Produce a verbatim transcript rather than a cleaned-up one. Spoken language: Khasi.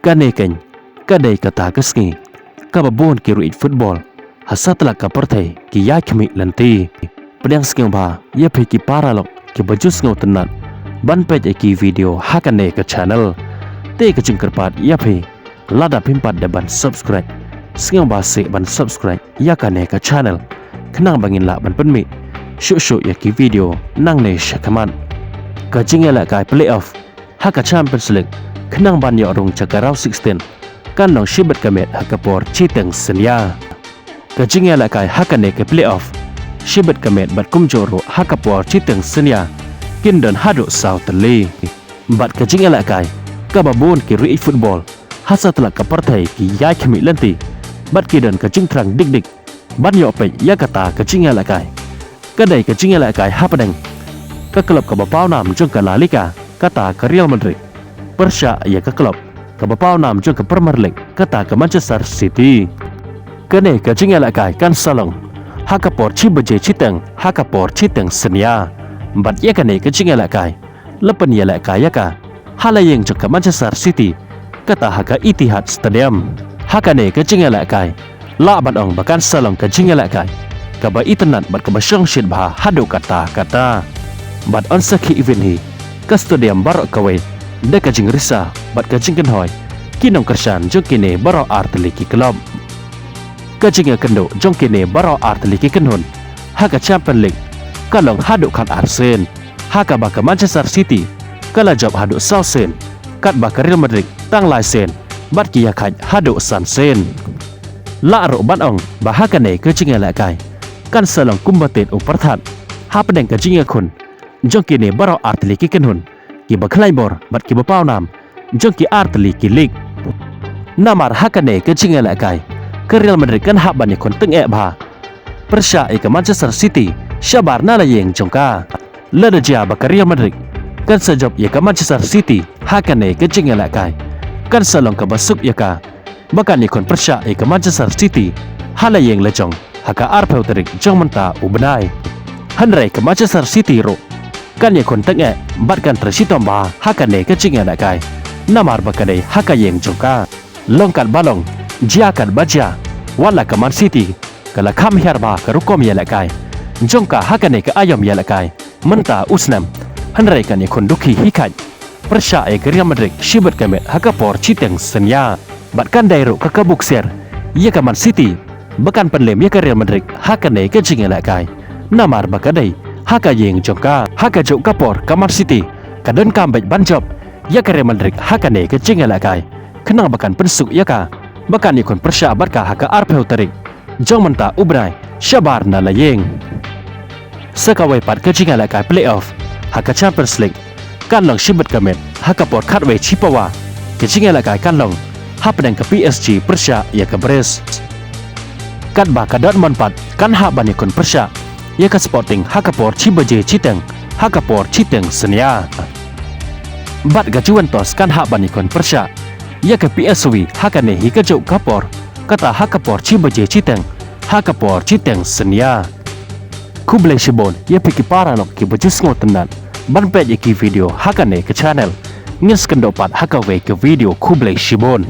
Kane keiñ ka dei kata ka sngi kaba bun ki riewieid football ha satlak ka pyrthei ki ïakhmih lynti. Pdiang sngewbha ïa phi ki paralok kiba ju sngewtynnat ban peit ïa ki video ha kane ka channel. Te ka jingkyrpad ïa phi, lada phim pat dep ban subscribe, sngewbha seh ban subscribe ïa kane ka channel, khnang ba ngin lah ban pynmih shuh shuh ïa ki video nangne shakhmat. Ka jingïalehkai playoff ha ka Champions League khnang ban ïoh rung sha ka round sixteen kan long shibit ka miet ha ka por shiteng synñia. Ka jingïalehkai ha kane ka playoff shibit ka miet bad kumjuh ruh ha ka por shiteng synñia kin don haduh saw tylli. Bad ka jingïalehkai kaba bun ki riewieid football ha satlak ka pyrthei ki ïakhmih lynti bad ki don ka jingthrang dik dik ban ïoh peit ïa kata ka jingïalehkai. Ka dei ka jingïalehkai hapdeng ka klub kaba pawnam jong ka La Liga, kata ka Real Madrid, pyrshah ïa ka klub kaba pawnam jong ka Premier League, kata ka Manchester City. Kane ka jingïalehkai kan sa long ha ka por shi baje shiteng ha ka por shiteng synñia. Bad ïa kane ka jingïalehkai la pynïalehkai ïa ka ha la ïing jong ka Manchester City, kata ha ka Etihad Stadium. Ha kane ka jingïalehkai lah ban ong ba kan sa long ka jingïalehkai kaba itynnat bad kaba shongshit bha haduh katta katta. Bad yn sa khih win hi ka stadium baroh kawei da ka jingrisa bad ka jingkynhoi ki nongkyrshan jong kine baroh artylli ki klub. Ka jingïakynduh jong kine baroh artylli ki kynhun ha ka Champions League ka long haduh khatar sien, ha kaba ka Manchester City ka la jop haduh saw sien, katba ka Real Madrid tang lai sien bad ki ïakhait haduh san sien. Lah ruh ban ong ba ha kane ka jingïalehkai kan sa long kumba tied u pyrthat hapdeng ka jingïakhun jong kine baroh artylli ki kynhun kiba khlaiñ bor bad kiba pawnam jong ki artylli ki lig. Namar ha kane ka jingïalehkai ka Real Madrid kan hap ban ïakhun tyngeh bha pyrshah ïa ka Manchester City shabar na la ïing jong ka. Lada jia ba ka Real Madrid kan sa jop ïa ka Manchester City ha kane ka jingïalehkai, kan sa long kaba suk ïa ka ba kan ïakhun pyrshah ïa ka Manchester City ha la ïing la jong ha ka arphew tarik jong mynta u bnai. Hynrei ka Manchester City ruh kan ïakhun tyngeh bad kan trei shitom bha ha kane ka jingïalehkai, namar ba ka dei ha ka ïing jong ka. Long katba long, jia katba jia, wat la ka Man City ka la kham hiar bha ka rukom ïalehkai jong ka ha kane ka aïom ïalehkai mynta u snem, hynrei kan ïakhun dukhi hi khat pyrshah ïa ka Real Madrid shibit ka miet ha ka por shiteng synñia. Bad kan dei ruh ka kabu ksiar ïa ka Man City ba kan pynlem ïa ka Real Madrid ha kane ka jingïalehkai, namar ba ka dei ha ka ïing jong ka. Ha kajuh ka por ka Man City ka donkam beit ban jop ïa ka Real Madrid ha kane ka jingïalehkai, khnang ba kan pynsuk ïa ka ba kan ïakhun pyrshah bad ka ha ka arphew tarik jong mynta u bnai shabar na la ïing. Sa kawei pat ka jingïalehkai playoff ha ka Champions League kan long shibit ka miet ha ka por khatwei shipawa. Ka jingïalehkai kan long hapdeng ka P S G pyrshah ïa ka Brest. Katba ka Dortmund pat kan hap ban ïakhun pyrshah ïa ka Sporting ha ka por shi baje shiteng ha ka por shiteng synñia. Bad ka Juventus kan hap ban ïakhun pyrshah ïa ka P S V ha kane hi kajuh ka por, kata ha ka por shi baje shiteng ha ka por shiteng synñia. Khublei shibun ïa phi ki paralok kiba ju sngewtynnat ban peit ïa ki video ha kane ka channel. Ngin sa ïakynduh pat ha kawei ka video, khublei shibun.